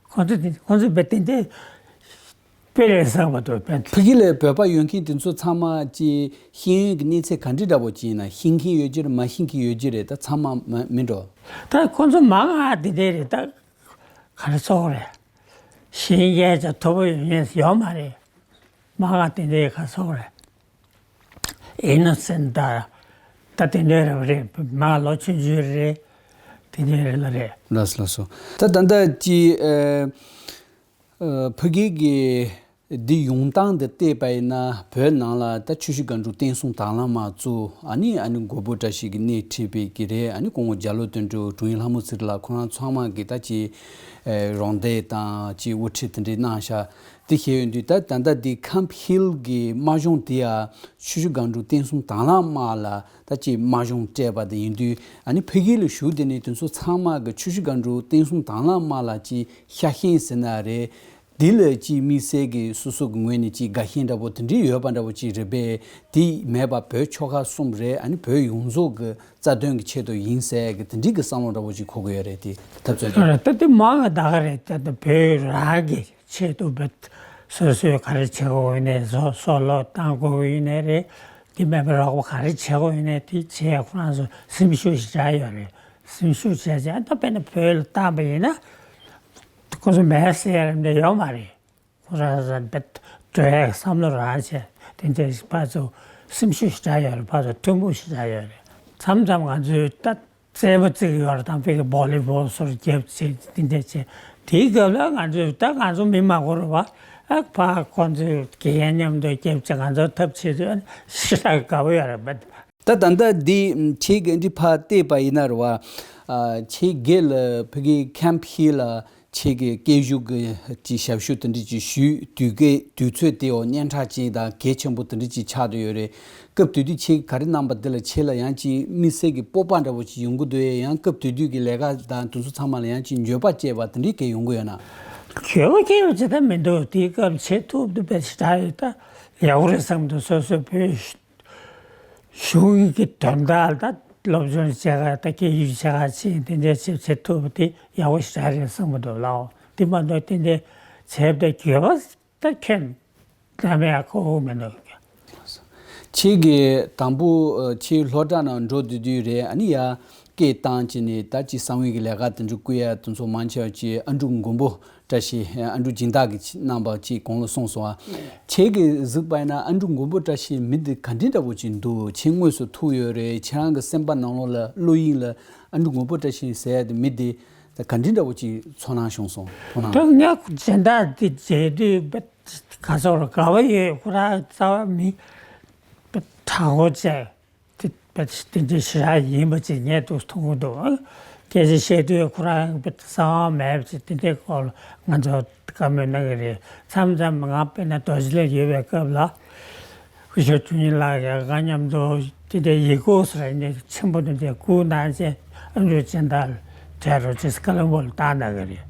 ཁོང་ཚོ་དེ་ཁོང་ཚོ་བས་དེ་འདྲའི་དཔེ་རེད་བསམ་པ་འདུག་བས། ཕ་གི་ལ་བོད་པ་ཡོད་མཁན་དེ་ཚོ་ཚང་མ་ཅིག་ཤེས་ཡོན་གྱི་གནས་ཚད་ག་འདྲ་འདྲ་པོ་ཅིག་ཡིན་ན། ཤེས་མཁན་ཡོད་ཀྱི་རེད། མ་ཤེས་མཁན་ཡོད་ཀྱི་རེད། ད་ཚང་མ་མ་མིན་འགྲོ། ད་ཁོང་ཚོ་མང་ང་དེ་འདྲའི་རེད། ད་ག་རེ་ཚོགས་རེད། ཤེས་ཡོན་ཅིག་མཐོ་པོ་ཡོད་མཁན་ཡོད་མ་རེད། མང་ང་དེ་འདྲའི་ག་ཚོགས་རེད། Innocent ད་ད་དེ་འདྲའི་རེད་པ་རེད། མ་ལོ་ཆུང་ཆུང་རེད། དེ་འདྲའི་རེད་ལ་རེད། ལགས་སོ་ལགས་སོ། ད་ད་ལྟ་ཅི་ཨ་ཨ་ཕ་གི་གི་འདི་ཡོང་སྟངས་འདི་བལྟས་པ་ཡིན་ན། བོད་ནང་ལ་ད་ཆུ་བཞི་སྒང་དྲུག་བསྟན་སྲུང་དྭང་བླངས་དམག་བཙུགས། ཨ་ནི་ཨ་ནི་མགོན་པོ་བཀྲ་ཤིས་ཀྱིས་སྣེ་ཁྲིད་པའི་གི་རེད། ཨ་ནི་སྐུ་ངོ་རྒྱ་ལོ་དོན་གྲུབ། དྲུང་ཡིག་ལྷ་མོ་ཚེ་རིང་ལགས། ཁོ་རང་ཚང་མ་གི་ད་ཅི་ཨ་རོགས་འདེགས་དང་ཅི་དབུ་ཁྲིད་དེ་འདྲའི་གནང་ཤག་དེ་བྱས་ཡོང་དུས་ད་ད་ལྟ་འདི་Camp Hill གི་དམག་སྦྱོང་དེ་ཡང་ཆུ་བཞི་སྒང་དྲུག་བསྟན་སྲུང་དྭང་བླངས་དམག་ལ་ད་ཅིག་དམག་སྦྱོང་སྤྲད་པ་དེ་ཡིན་དུས། ཨ་ནི་ཕ་གི་ལ་བཞུགས་དེ་ནས་དེ་ཚོ་ཚང་མ་གི་ཆུ་བཞི་སྒང་དྲུག་བསྟན་སྲུང་དྭང་བླངས་དམག་ལ་ཅིག་ཤ་ཞེན་ཟེར་ན་རེད། དེ་ལ་ཅིག་དམིགས་བསལ་གྱི་སོ་སོ་གི་ངོས་ནས་ཅིག་དགའ་ཞེན་འདྲ་པོ་དེ་འདྲའི་ཡོད་པ་འདྲ་པོ་ཅིག་རེད་པས། དེ་མེད་པ་བོད་ཆོལ་ཁ་གསུམ་རེད། ཨ་ནི་བོད་ཡོངས་རྫོགས་ཀྱི་རྩ་དོན་གྱི་ཆེད་དུ་ཡིན་ཟེར་གི་དེ་འདྲའི་གི་བསམ་བློ་འདྲ་པོ་ཅིག་འཁོར་གི་ཡོད་རེད། དེ་འཐབ་རྩོད་དེ། ད་དེ་མང་ང་ད་ག་རེད། ད་ལྟ་བོད་རང་གི་ཆེད་དུ་བས་སོ་སོས་ག་རེ་བྱེད་དགོས་ཡིན་ནའི་སོ་སོ་བློས་བཏང་དགོས་ཡིན་ནའི་རེད། དེ་མེད་པའི་རོགས་པ་ག་རེ་བྱེད་དགོས་ཡིན་ནའི་དེ་བྱས་ཁོ་རང་ཚོ་སེམས་ཤུགས་ཤིག་རག་ཡོད་རེད། སེམས་ཤུགས་བྱས་བྱས་ད་དཔེར་ན་བོད་ལ་བཏང་པ་ཡིན་ན་ཁོ་ཚོ་མེད་ཟེར་ཡ་རེ་འདྲ་ཡོད་མ་རེད། ཁོ་རང་ཚོ་བས་འགྲོ་ཡའི་བསམ་བློ་རག་བྱས་དེ་འདྲའི་ཕར་ཚུར་སེམས་ཤུགས་ཤིག་རག་ཡོད་རེད། ཕར་ཚུར་མཐུན་པོ་ཞིག་རག་ཡོད་རེད། མཚམས་མཚམས་ང་ཚོས་ད་རྩེད་མོ་རྩེ་གི་ཡོད་རེད། དང་པོའི་གི་བོ་ལི་བོལ་སོགས་རྒྱབ་བྱས་དེ་འདྲ་བྱས། དེའི་སྐབས་ལ་ང་ཚོས་ད་ང་ཚོ་མི་མང་པོ་རེད་པ། ཨ་ཕར་ཁོང་ཚོས་དགེ་རྒན་མཉམ་དུ་རྒྱབ་བྱས་ང་ཚོ་འཐབ་བྱེད་དུས་ཞེ་དྲག་དགའ་པོ་ཡོད་རེད་པ། ད་ད་ལྟ་འདི་ཁྱེད་ཀྱི་འདི་ཕར་བལྟས་པ་ཡིན་ན་རེད་པ། ཨ་ཁྱེད་སྒེར་ལ་ཕ་གི་Camp Hill ལ་ཁྱེད་ཀྱི་སྐད་ཞུགས་ཀྱི་ཅིག་ཞབས་ཞུ་དེ་འདྲ་ཅིག་ཞུས་དུས་སྐད་དུས་ཚོད་དེ་འོ་སྙན་གྲགས་ཅིག་དང་གལ་ཆེན་པོ་དེ་འདྲ་ཅིག་ཆགས་བསྡད་ཡོད་རེད། སྐབས་དེ་དུས་ཁྱེད་ཀྱིས་ག་རེ་གནང་པ་དེ་ལ་ཁྱེད་ལ་ཡང་ཅིག་དམིགས་བསལ་གྱི་སྤོབས་པ་འདྲ་པོ་ཅིག་ཡོང་གི་འདུག་ཡ། ཡང་སྐབས་དེ་དུས་ཀྱི་ལས་ཀ་དང་དེ་ཚོ་ཚང་མ་ལ་ཡང་ཅིག་འགྱོད་པ་སྐྱེས་པ་དེ་འདྲའི་སྐད་ཡོང་གི་ཡོད་ན། འགྱོད་པ་སྐྱེས་པ་ཅི་ལྟར་མི་འདུག་དེའི་སྐབས་བྱེད་ཐུབ་འདུག་པས་ཞེ་དྲག་ཡོད། ད་ཡག་པོ་རེད་བསམ་འདུག་སོ་སོའི་བོད་གཞུང་གི་དོན་དག་ལ་ད་སློབ་སྦྱོང་བྱེད་ག་ད་སྐད་ཡིག་བྱེད་ག་ཕྱིན་དེ་འདྲའི་བྱེད་བྱེད་ཐུབ་པ་དེ་ཡག་པོ་ཞེ་དྲག་རེད་བསམ་གི་འདུག་ལགས། དེ་མ་གཏོགས་དེ་འདྲའི་བྱས་པ་དེ་འགྱོད་པ་ད་ཁྱོན་ནམ་ཡང་ཁོ་བོ་མི་འདུག་ཁྱེད་ཀྱིས་དང་པོ་ཨ་ཁྱེད་སློབ་གྲྭ་ནང་འགྲོ་དུས་དུས་རེད། ཨ་ནི་ཡ་སྐད་བཏང་བྱས་ནས་ད་ཅི་གསང་བའི་གི་ལས་ཀ་དེ་འདྲ་བསྐུལ་ཡ་དེ་ཚོ་མང་ཆེ་བ་ཅིག་ཨ་འབྲུག་མགོན་པོ་བཀྲ་ཤིས། ཨ་འབྲུག་སྦྱིན་བདག་གིས་གནང་བ་ཅིག་གོང་ལ་གསུངས་སོང་ཨ། ཁྱེད་ཀྱིས་གཟིགས་པ་ཡིན་ན་ཨ་འབྲུག་མགོན་པོ་བཀྲ་ཤིས་མི་འདི་ག་འདྲའི་འདྲ་པོ་ཅིག་འདུག་ཁྱེད་དངོས་སུ་ཐུག་ཡོད་རེད། ཁྱེད་རང་གི་སེམས་པ་ནང་ལོགས་ལ་བློ་ཡིད་ལ་ཨ་འབྲུག་མགོན་པོ་བཀྲ་ཤིས་ཟེར་ཡ་དེ་མི་འདི་ད་ག་འདྲའི་འདྲ་པོ་ཅིག་ཚོར་སྣང་བྱུང་སོང་། ཚོར་སྣང་། ད་ངས་སྦྱིན་བདག་འདི་མཇལ་དུས་ག་ཚོད་དགའ་བ་ཡོད། ཁོ་རང་རྩ་བ་མི་དྲག་པོ་བྱས། དེ་དེ་འདྲའི་ཞེ་དྲག་ཡིན་པ་ཅིག་ངས་འདུག་མཐོང་གི་འདུག་སྐད་ཆ་བཤད་དུས་ཁོ་རང་གསང་བ་མེད་པ་ཅིག་དེ་འདྲའི་སྐོར་ལ་ང་ཚོ་བཀའ་མོལ་གནང་གི་རེད། མཚམས་མཚམས་ང་དཔེར་ན་རྡོ་རྗེ་གླིང་ཡོད་པའི་སྐབས་ལ་སྐུ་ཞབས་དྲུང་ཡིག་ལགས་ཀྱིས་ང་མཉམ་དུ་དེ་འདྲའི་ཡིག་སྐོགས་ཟེར་ནས་ཆེན་པོ་དེ་འདྲའི་བསྐུར་གནང་བྱས། ཨ་འབྲུག་སྦྱིན་བདག་ལ་སྤྲད་རོགས་བྱས་ཀ་ལོན་སྦུག་ལ་བཏང་གནང་གི་རེད།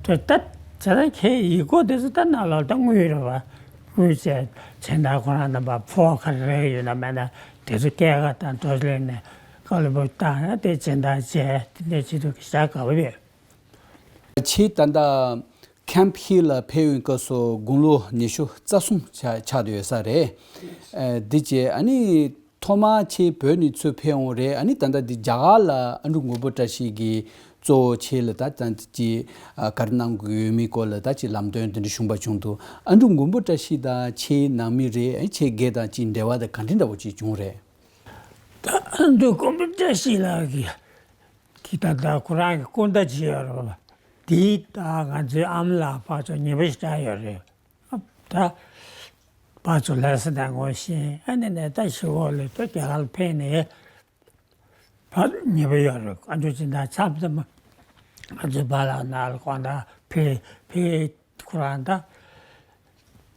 དེ་ད་བྱས་ན་ཁྱེད་ཡིག་སྐོགས་དེ་ཚོ་ད་ནང་ལོགས་ད་དངུལ་རེད་པ། དངུལ་བྱས་སྦྱིན་བདག་ཁོ་རང་རྣམ་པ་ཕོ་བ་ག་རེ་རེ་ཡོད་ན་མེད་ན་དེ་ཚོ་སྐྱེལ་ག་དང་རྡོ་རྗེ་གླིང་ནས་ཀ་ལོན་སྦུག་བཏང་ན་དེ་སྦྱིན་བདག་བྱས་དེ་འདྲའི་བྱེད་དུས་ཞེ་དྲག་དགའ་པོ་ཡོད། ཁྱེད་ད་ལྟ་Camp Hill ལ་ཕེབས་ཡོང་སྐབས་སུ་དགུང་ལོ་ཉི་ཤུ་རྩ་གསུམ་ཆགས་ཆགས་བསྡད་ཡོད་ས་རེད། ཨ་འདི་བྱས་ཨ་ནི་ཐོག་མར་ཁྱེད་བོད་ནས་ཚུར་ཕེབས་ཡོང་རེད། ཨ་ནི་ད་ལྟ་འདི་རྒྱ་གར་ལ་ཨ་འབྲུག་མགོན་པོ་བཀྲ་ཤིས་ཀྱིས་གཙོ་བོ་ཁྱེད་ལ་ད་ད་ཅི་ཨ་ག་རེ་གནང་དགོས་ཡོད་མེད་སྐོར་ལ་ད་ཅི་ལམ་སྟོན་དེ་འདྲ་ཞུས་པ་བྱུང་འདུག་ཨ་འབྲུག་མགོན་པོ་བཀྲ་ཤིས་དང་ཁྱེད་ནང་མི་རེད། ཨ་ཁྱེད་སྒེར་དང་ཅི་འབྲེལ་བ་དང་ག་འདྲ་འདྲ་པོ་ཅིག་བྱུང་རེད། ད་ཨ་འབྲུག་མགོན་པོ་བཀྲ་ཤིས་ལགས་ཀྱིས་ཀྱིས་ད་ལྟ་ཁོ་རང་གི་སྐུ་ཟླ་ཅིག་ཡོད་རེད་པ། དེས་ད་ང་ཚོའི་ཨ་མ་ལགས་ཕར་ཚུར་ཉེ་པོ་ཞེ་དྲག་ཡོད་རེད། ད་ཕར་ཚུར་ལྷ་ས་དང་ངོ་ཤེས། ཨ་ནི་ནས་ད་ཞི་གོ་ལ་ད་རྒྱ་གར་ལ་ཕེབས་ནས་ཕར་ཉེ་པོ་ཡོད་རེད། ཨ་འབྲུག་སྦྱིན་བདག་མཚམས་མཚམས་ང་ཚོའི་པཱ་ལགས་ནང་ལ་དགོང་དག་ཕེབས་ཕེབས་ཁོ་རང་ད་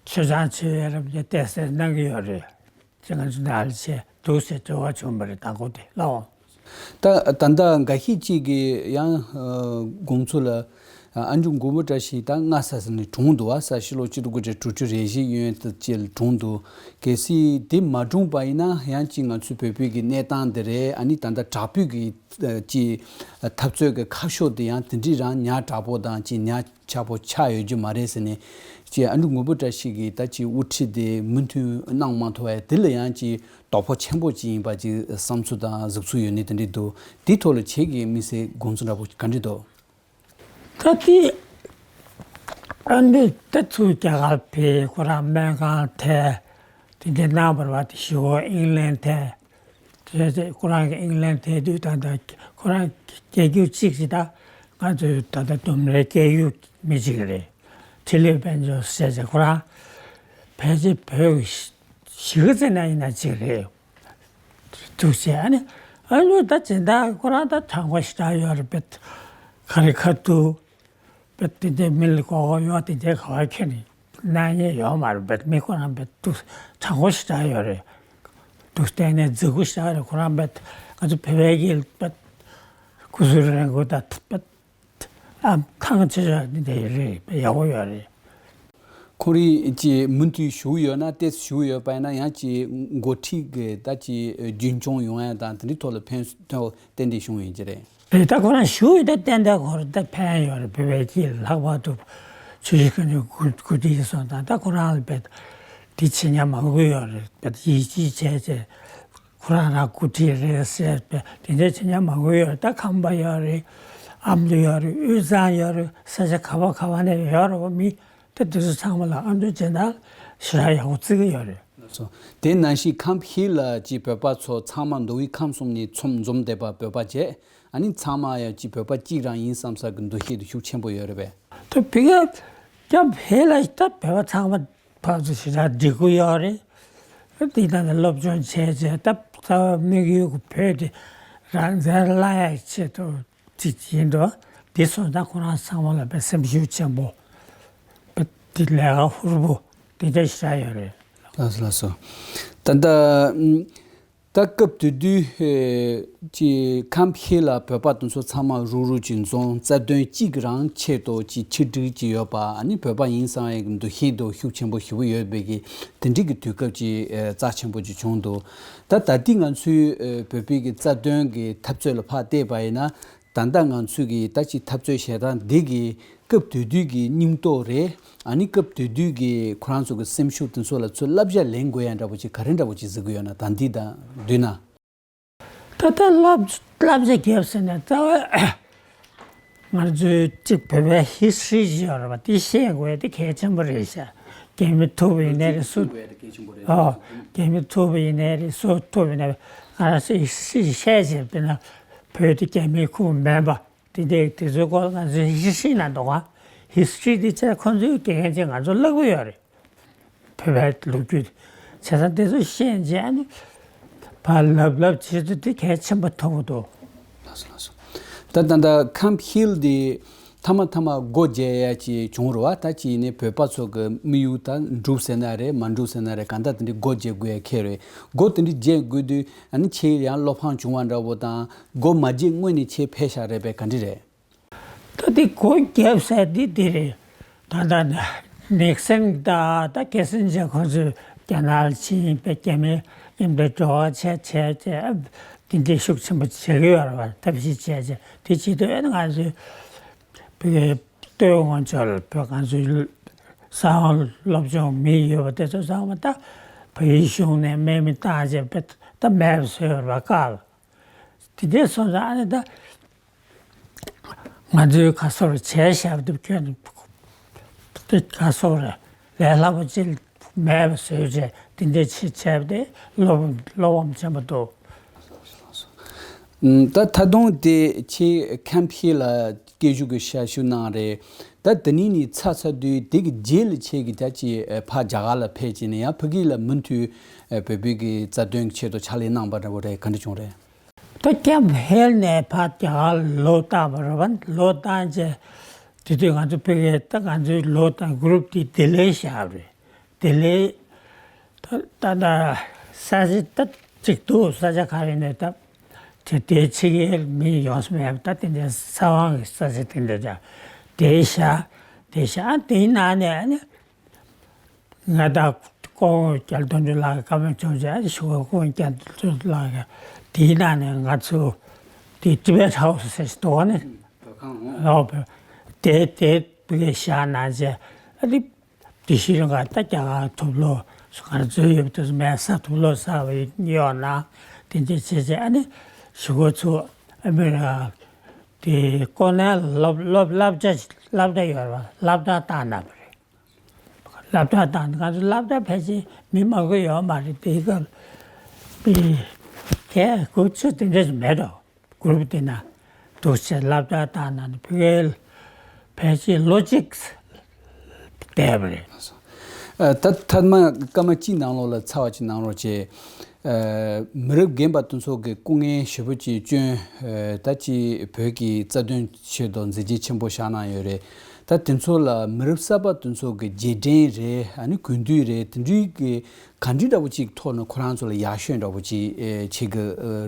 མཆོད་ཆང་མཆོད་ཡས་རབས་ཀྱི་བལྟས་ཚེ་གནང་གི་ཡོད་རེད། ཅེས་ང་ཚོ་ནང་ལ་བྱས་འདུག་ཟེར་དྲི་བ་བྱུང་བ་རེད། དང་པོ་དེ་ལབ་འོང་། ད་ད་ལྟ་འགའ་ཤས་ཅིག་གིས་ཡང་དགོངས་ཚུལ་ལ་ཨ་མཆོག་མགོན་པོ་བཀྲ་ཤིས་ད་སྔ་ས་ས་ནས་གྲོངས་འདུག་བ། ས་ཕྱི་ལོ་གཅིག་སྟོང་དགུ་བརྒྱ་དྲུག་ཅུ་རེ་བཞི་ཡོན་དུ་ཅིག་ལ་གྲོངས་འདུག་གལ་སྲིད་དེ་མ་གྲོངས་པ་ཡིན་ན་ཡང་ཅིག་ང་ཚོའི་བོད་པའི་གི་གནས་སྟངས་དེ་རེད། ཨ་ནི་ད་ལྟ་དྲག་པོའི་གི་ཅིག་འཐབ་རྩོད་ཀྱི་ཁ་ཕྱོགས་དེ་ཡང་དེ་འདྲའི་རང་ཉག་དྲག་པོ་དང་ཅིག་ཉག་ཆག་པོ་ཆགས་ཡོད་རྒྱུ་མ་རེད་ཟེར་ནས། ཅིག་ཨ་མཆོག་མགོན་པོ་བཀྲ་ཤིས་ཀྱིས་ད་ཅིག་དབུ་ཁྲིད་དེ་མུ་མཐུད་གནང་མ་ཐུབ་པ་དེ་ལ་ཡང་ཅིག་དོ་ཕོག་ཆེན་པོ་ཅིག་ཡིན་པ་ཅིག་བསམ་ཚུལ་དང་གཟིགས་ཚུལ་ཡོད་ནི་དེ་འདྲ་འདུག་དེའི་ཐོག་ལ་ཁྱེད་ཀྱི་དམིགས་བསལ་དགོངས་ཚུལ་འདྲ་པོ་ག་འདྲ་འདུག་ད་དེ་ཨ་འདི་ད་ཚུར་རྒྱ་གར་ཕེབས། ཁོ་རང་སྨན་ཁང་ཐད་དེ་འདྲ་གནང་བ་རེད་བ། དེ་ཞུ་བ་ཨིང་ལན་ཐད། དེ་ཚེ་ཁོ་རང་གི་ཨིང་ལན་ཐད་དུས་ད་ལྟ་ཁོ་རང་རྒྱལ་རྒྱུགས་གཅིག་ཅིག་ད་ང་ཚོའི་ད་ལྟ་ལྡུམ་རའི་རྒྱལ་རྒྱུགས་མི་གཅིག་རེད། ཁྲི་ལོའི་དཔལ་འབྱོར་ཟེར་ཚེ་ཁོ་རང་ཕལ་ཆེར་བོད་ཀྱི་གཞིས་ཀ་རྩེ་ན་ཡིན་ན་གཅིག་རེད། འདུག་ཟེར། ཨ་ནི་ཨ་ནི་ད་སྦྱིན་བདག་ཁོ་རང་ད་དྲང་པོ་ཞེ་དྲག་ཡོད་རེད། བེད་ཁ་རི་ཁ་ཐུག་བེད་དེ་འདྲའི་མི་ལ་མགོ་སྐོར་གཡོག་དེ་འདྲའི་ག་བ་ཁྱོན་ནས་གནང་མཁན་ཡོད་མ་རེད། བེད་མི་ཁོ་རང་བེད་འདུག་དྲང་པོ་ཞེ་དྲག་ཡོད་རེད། འདུག་གཏན་ནས་རྫིག་པོ་ཞེ་དྲག་རེད། ཁོ་རང་བེད་ང་ཚོ་བོད་པའི་གི་བེད་སྐུ་ཚེ་རིང་པོ་ད་བེད་ཨ་ཐང་ཆད་ཡག་འདི་འདྲ་ཡོད་རེད། ཡག་པོ་ཡོད་རེད། ཁོ་རང་ཅིག་མུ་མཐུད་བཞུགས་ཡོད་ན། ཏོག་ཙམ་བཞུགས་ཡོད་པ་ཡིན་ན་ཡང་ཅིག་འགོ་ཁྲིད་ཀྱི་ད་ཅིག་རྒྱུན་སྐྱོང་ཡོང་ཡ་དང་དེ་འདྲའི་ཐོག་ལ་ཕན་ཐོགས་ཏན་ཏན་བྱུང་ཡོད་ཀྱི་རེད། རེད། ད་ཁོ་རང་བཞུགས་ཡོད་ད་ཏན་ཏན་ཁོ་རང་ད་ཕན་ཡོད་རེད། བོད་པའི་སྤྱི་ལྷག་པར་དུ་ཆུ་བཞི་སྒང་དྲུག་འགོ་འགོ་ཁྲིད་སོང་ཙང་ད་ཁོ་རང་ལ་བེད་དེ་བྱེད་མཁན་མང་པོ་ཡོད་རེད། བེད་ཡིད་ཆེས་བྱས་བྱས་ཁོ་རང་རང་འགོ་ཁྲིད་རེད་ཟེར་བེད་དེ་འདྲ་བྱེད་མཁན་མང་པོ་ཡོད་རེད། ད་ཁམས་པ་ཡོད་རེད། ཨ་མདོ་ཡོད་རེད། དབུས་གཙང་ཡོད་རེད། ས་ཆ་ག་པ་ག་པ་ནས་ཡོད་རེད་བ། མི་ད་དེ་ཚོ་ཚང་མ་ལ་ཨ་མདོ་སྦྱིན་བདག་ཞེ་དྲག་ཡག་པོ་བརྩི་གི་ཡོད་རེད། ལགས་སོ། དེ་ནང་བཞིན་ཁམས་ཧི་ལ་ཅིག་བོད་པ་ཚོ་ཚང་མ་མདོ་དབུས་ཁམས་གསུམ་ནས་ཚོམ་འཛོམས་བསྡད་པ་བོད་པ་བྱས། ཨ་ནི་ཚང་མ་ཡང་ཅིག་བོད་པ་གཅིག་རང་ཡིན་བསམ་ས་གི་འདུ་ཤེས་དེ་ཤུགས་ཆེན་པོ་ཡོད་རེད་པས། ད་ཕ་གི་ཁམས་ཧི་ལ་ད་བོད་པ་ཚང་མ་ཕར་ཚུར་ཞེ་དྲག་འགྲིག་གི་ཡོད་རེད། དེ་ད་ནི་སློབ་སྦྱོང་བྱས་བྱས་ད་རྩ་བ་དམིགས་ཡུལ་གི་བོད་དེ་རང་བཙན་བླང་ཡག་ཆེད་དུ་ཅིག་ཡིན་འགྲོ། དེ་སོང་ཙང་ཁོ་རང་ཚང་མ་ལ་དཔེ་སེམས་ཤུགས་ཆེན་པོ་དཔེ་དེ་ལས་ཀ་ཧུར་པོ་དེ་འདྲ་ཞིག་རག་ཡོད་རེད། ལགས་སོ་ལགས་སོ། ད་ལྟ་ད་སྐབས་དེ་དུས་ཀྱི་ཁམས་ཧི་ལ་བོད་པ་དེ་ཚོ་ཚང་མ་རུག་རུག་ཅིག་འཛོམས། རྩ་དོན་གཅིག་རང་ཆེད་དུ་ཅིག་ཆིག་སྒྲིལ་གྱི་ཡོད་པ། ཨ་ནི་བོད་པ་ཡིན་བསམ་ཡག་གི་འདུ་ཤེས་དེ་ཤུགས་ཆེན་པོ་ཞེ་པོ་ཡོད་པའི་གི་དེ་འདྲའི་གི་དུས་སྐབས་ཅིག་རྩ་ཆེན་པོ་ཅིག་བྱུང་འདུག་ད་ད་ལྟའི་ང་ཚོའི་ཨ་བོད་པའི་གི་རྩ་དོན་གི་འཐབ་རྩོད་ལ་ཕར་བལྟས་པ་ཡིན་ན། ད་ལྟ་ང་ཚོའི་གི་ད་ཅིག་འཐབ་རྩོད་བྱེད་སྟངས་འདི་གི་སྐབས་དེ་དུས་ཀྱི་སྙིང་སྟོབས་རེད། ཨ་ནི་སྐབས་དེ་དུས་ཀྱི་ཁོ་རང་ཚོ་གི་སེམས་ཤུགས་དེ་ཚོ་ལ་ཚུར་བསླབ་བྱ་ལེན་དགོས་ཡ་འདྲ་པོ་ཅིག་ག་རེ་འདྲ་པོ་ཅིག་གཟིགས་ཀྱི་ཡོད་ན། ད་འདི་དང་བསྡུར་ན། ད་ལྟ་བསླབ་བསླབ་བྱ་རྒྱབ་ཟེར་ན་རྩ་བའི་ང་ཚོའི་གཅིག་བོད་པའི་ཧི་སི་ཊི་རི་ཅིག་ཡོད་རེད་པ། དེ་ཤེས་དགོས་ཡ་དེ་གལ་ཆེན་པོ་རེད་ཤག་རྒྱ་མི་ཐུབ་པ་ཡིན་ནའི་རེད། སུ་ཨོ་རྒྱ་མི་ཐུབ་པ་ཡིན་ནའི་རེད། སུ་ཐུབ་པ་ཡིན་ནའི་རེད། ང་རང་ཚོ་ཧི་སི་ཊི་རི་བཤད་བྱས་དཔེར་ན་བོད་དེ་རྒྱ་མིའི་ཁུངས་མིན་པ་དེ་འདྲའི་དེ་ཚོའི་སྐོར་ང་ཚོས་ཧི་སི་ཊི་རི་ནང་འདུག་ག་ཧི་སི་ཊི་རི་དེ་ཚོ་ཁོང་ཚོའི་དགེ་རྒན་ཅིག་ང་ཚོ་བསླབ་ཀྱི་ཡོད་རེད། བོད་པའི་ལོ་རྒྱུས་བྱས་ཙང་དེ་ཚོ་ཤེས་བྱས་ནས་ཕར་ལབ་ལབ་བྱེད་ཚུལ་དེ་གལ་ཆེན་པོ་མཐོང་གི་འདུག་ལགས་སོ་ལགས་སོ། ད་ད་ལྟ་ཁམས་ཧི་ལ་དེ་མཐའ་མ་མཐའ་མ་སྒོ་འབྱེད་ཡ་ཅིག་བྱུང་རེད་བ། ད་ཅིག་ནས་བོད་པ་ཚོ་གི་དམིགས་ཡུལ་ད་འགྲུབ་ཟེར་ན་རེད། མ་འགྲུབ་ཟེར་ན་རེད། གང་ལྟར་དེ་འདྲའི་སྒོ་འབྱེད་དགོས་ཡ་ཁེལ་རེད། སྒོ་དེ་འདྲའི་འབྱེད་དགོས་དུས་ཨ་ནི་ཁྱེད་ཡང་བློ་ཕམ་བྱུང་བ་འདྲ་བོ་དང་། སྒོ་མ་འབྱེད་སྔོན་ནས་ཁྱེད་ཕེབས་ཤག་རེད་པས། ག་འདྲ་རེད། ད་དེ་སྒོ་བརྒྱབ་ཟེར་དེ་དེ་རེད། ད་ལྟ་ནིག་སན་དང་ད་ཀི་སིན་ཇར་ཁོང་ཚོས་རྒྱ་ནག་ལ་ཕྱིན་པའི་རྒྱ་མི་མཉམ་དུ་འགྲོ་བ་བྱས་བྱས་བྱས་དེ་འདྲའི་ཤུགས་ཆེན་པོ་བྱེད་ཀྱི་ཡོད་རེད་བ། ཐབས་ཤེས་བྱས་བྱས་དེ་བྱེད་དུས་ཨ་ནི་ང་ཚོའི་བོད་སྟོད་མངའ་ཆོལ་བོད་ང་ཚོའི་གསང་བ་སློབ་སྦྱོང་མི་ཡོད་པ་དེ་ཚོ་ཚང་མ་ད་བོད་ཡིག་གཞུང་ནས་དམག་མི་བཏང་བྱས་ད་མེད་པ་བཟོས་ཡོད་རེད་བ། བཀག་ལ། དེ་འདྲའི་སོང་ཙང་ཨ་ནི་ད་ང་ཚོའི་ག་སོགས་རེ་བྱས་བཞག་པ་དེ་ཁྱོན་དེ་ག་སོགས་རེ་ལས་སླ་པོ་ཅིག་མེད་པ་བཟོས་བྱས་དེ་འདྲའི་ཅིག་བྱས་པ་དེ་བློ་བློ་ཕམ་ཆེན་པོ་འདུག་ད་ད་དུང་དེ་ཁྱེད་ཁམས་ཧི་ལ་སྐད་ཞུ་གི་ཞབས་ཞུ་གནང་རེད། ད་དེ་ནས་ནི་ཚར་ཚར་དུས་དེ་གི་རྗེས་ལ་ཁྱེད་ཀྱིས་ད་ཅིག་ཕར་རྒྱ་གར་ལ་ཕེབས་བྱས་ནས་ཡང་ཕ་གི་ལ་མུ་མཐུད་བོད་པའི་གི་རྩ་དོན་གྱི་ཆེད་དུ་ཕྱག་ལས་གནང་པ་འདྲ་བོ་རེད། ག་འདྲ་བྱུང་རེད། ད་ཁམས་ཧི་ལ་ནས་ཕར་རྒྱ་གར་ལོག་བཏང་བ་རེད་བ། ལོག་བཏང་རྗེས་དེ་དུས་ང་ཚོ་ཕ་གིའི་ད་ང་ཚོའི་ལོག་བཏང་གུ་རུབ་དེ་ལྡི་ལི་བཞག་པ་རེད། ལྡི་ལི་ད་ད་ད་ ས་ཆ་ད་གཅིག་འདུག་ས་ཆ་ག་རེ་ནས་ད་དེ་དེའི་ཕྱི་རྒྱལ་མི་ཡོངས་སུ་མེད་པ་ད་དེ་འདྲའི་ས་དབང་གི་ས་ཆ་དེ་འདྲ་ཅག་དེའི་ཤ་དེའི་ཤ་དེའི་ནང་ནས་ཨ་ནི། ང་དང་སྐུ་ངོ་རྒྱ་དོན་གྲུབ་ལགས་ཀྱི་བཀའ་མོལ་ཅུང་ཟད་ཞུ་བ། སྐུ་ངོ་རྒྱ་དོན་གྲུབ་ལགས་ཀྱི་དེའི་ནང་ནས་ང་ཚོ་དེ་ཊི་བེཊ་ཧའུ་སི་ཟེར་ཞིག་འདུག་བ་ནི། ཨོ་དེ་དེ་བུ་གའི་ཤག་ནང་བྱས་ཨ་ནི་དེ་ཤི་རིང་ག་ད་རྒྱ་གར་དུག་ལོག་སུ་གར་འཛུལ་ཡོད་དུས་མེད་ས་དུག་ལོག་ས་བའི་གཡོག་ན་དེ་འདྲ་བྱས་བྱས་ཨ་ནི་ཞུ་བ་ཚོ་ཨ་མི་རི་ཀ་དེ་ཀོ་ནལ་སློབ་སློབ་སློབ་གྲྭ་སློབ་གྲྭ་ཡོད་རེད་བ། སློབ་གྲྭ་བཏང་གནང་བ་རེད། སློབ་གྲྭ་དང་ང་ཚོ་སློབ་གྲྭ་ཕལ་ཆེར་མི་མང་པོ་ཡོད་མ་རེད། དེའི་སྐབས་པའི་དེ་དགུ་ཚོད་དེ་འདྲ་ཞིག་མེད་འགྲོ། གུ་རུབ་དེ་ན་འདུག་ཅེས་སློབ་གྲྭ་དང་ན་ཕ་གིར་ཕལ་ཆེར་ལོ་གཅིག་བསྡད་པ་རེད། ད་ཐ་མ་སྐར་མ་གཅིག་ནང་ལོགས་ལ་ཚར་བ་ཅིག་གནང་རོགས་བྱེད། མི་རབས་རྒན་པ་དེ་ཚོ་གི་སྐུ་ངལ་ཞེ་པོ་ཅིག་བསྐྱོན། ད་ཅི་བོད་ཀྱི་རྩ་དོན་ཆེད་དུ་མཛད་རྗེས་ཆེན་པོ་བཞག་གནང་ཡོད་རེད། ད་དེ་ཚོ་ལ་མི་རབས་གསར་པ་དེ་ཚོ་གི་རྗེས་དྲན་རེད། ཨ་ནི་གུས་འདུད་རེད། དེ་འདྲའི་གི་ག་འདྲའི་འདྲ་པོ་ཅིག་ཐོག་ནས་ཁོ་རང་ཚོ་ལ་ཡར་ཞུ་འདྲ་པོ་ཅིག་བྱེད་གི་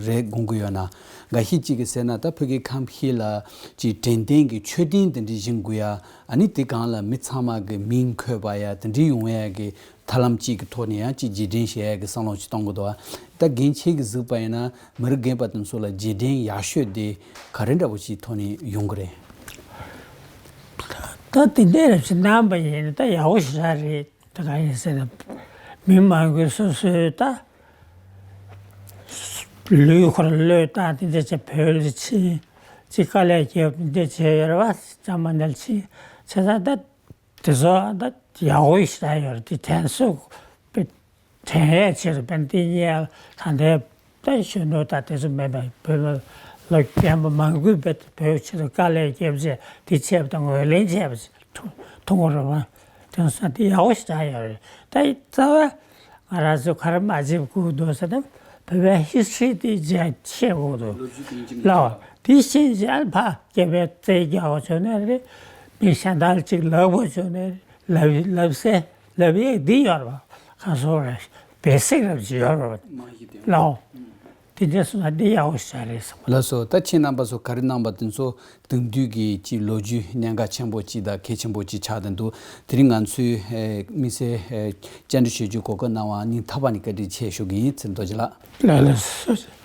རེད་དགོངས་ཀྱི་ཡོད་ན། འགའ་ཤས་ཅིག་གིས་ཟེར་ན་ད་ཕ་གི་ཁམས་ཤིག་ལ་ཅིག་དྲན་རྟེན་གྱི་མཆོད་རྟེན་དེ་འདྲ་བཞེངས་དགོས་ཡ། ཨ་ནི་དེ་སྒང་ལ་མི་ཚང་མ་གི་མིང་འཁོད་པ་ཡ་དེ་འདྲའི་ཡོང་ཡ་གི་ཐབས་ལམ་གཅིག་གི་ཐོག་ནས་ཡང་གཅིག་རྗེས་དྲན་བྱེད་ཡ་གི་བསམ་བློ་ཞིག་གཏོང་གི་འདུག་ད་རྒན་ཁྱེད་ཀྱིས་གཟིགས་པ་ཡིན་ན་མི་རབས་རྒན་པ་དེ་ཚོ་ལ་རྗེས་དྲན་ཡག་ཤོས་དེ་ག་རེ་འདྲ་པོ་ཞིག་ཐོག་ནས་ཡོང་གི་རེད། ད་དེ་འདྲའི་རབ་ཞིག་གནང་པ་ཡིན་ན་ད་ཡག་པོ་ཞེ་དྲག་རེད། ད་ག་ཡིན་ཟེར་ན་མི་མང་པོས་སོ་སོའི་ད་ལུས་ཁོར་བློས་བཏང་དེ་འདྲ་བྱས་བོད་ལ་ཕྱིན་ཅིག་དཀའ་ལས་བརྒྱབ་དེ་འདྲ་བྱས་ཡོད་རེད་བ། ཇར་མ་ནིར་ཕྱིན་བྱས་ཙང་ད། དེ་ཚོ་ད་ཡག་པོ་ཞིག་ཡོད་རེད། དེ་དྲན་གསོ་དྲན་ཡས་ཆེད་དུ་དཔེར་ན་དེ་ཉལ་ད་ལྟའི་ད་གཞོན་ནུ་ད་དེ་ཚོ་མེད་པ་བོད་ལ་ལོ་རྒན་པ་མང་པོས་བོད་ཆེད་དུ་དཀའ་ལས་བརྒྱབ་བྱས་དེ་བྱས་པ་དང་ངོས་ལེན་བྱས་པ་ཐུག་ཐུག་གི་རེད་བ། དེང་སང་དེ་ཡག་པོ་ཞིག་ཡོད་རེད། ད་རྩ་བ་ང་རང་ཚོ་ག་རེ་མ་བྱེད་དགོས་འདུག་ཟེར་ན་བོད་པའི་ཧིས་ཊོ་རི་དེ་རྗེས་ཤེས་དགོས་འདུག་ལབ་དེ་ཤེས་བྱས་ཕ་སྐྱེ་བའི་རྩལ་རྒྱག་པ་བྱུང་ནའི་རེད། མི་གཞན་དག་ཅིག་ལབ་པ་བྱུང་ནའི་རེད། ལབ་ལབ་སའི་ལབ་ཡས་འདི་ཡོད་རེད་བ། ཁ་སོ་རེད། བེ་སིག་རབ་ཅིག་ཡོད་རེད་བ། ལའོ། དེ་འདྲ་སོང་ན་འདི་ཡག་པོ་ཞིག་རེད་བསམ། ལགས་སོ། ད་ཁྱེད་རྣམ་པ་ཚོ་ག་རེ་གནང་པ་དེ་ཚོ་དེང་དུས་ཀྱི་ཅིག་ལོ་རྒྱུས་གནད་འགག་ཆེན་པོ་ཅིག་དང་གལ་ཆེན་པོ་ཅིག་ཆགས་བསྡད་འདུག་དེ་རིང་ང་ཚོའི་དམིགས་བསལ་བཅར་འདྲི་ཞུ་རྒྱུའི་གོ་སྐབས་གནང་བར་སྙིང་ཐག་པ་ནས་བཀའ་དྲིན་ཆེ་ཞུ་གི་ཡིན། ཚེ་རིང་རྡོ་རྗེ་ལགས། ལགས་ལགས་སོ།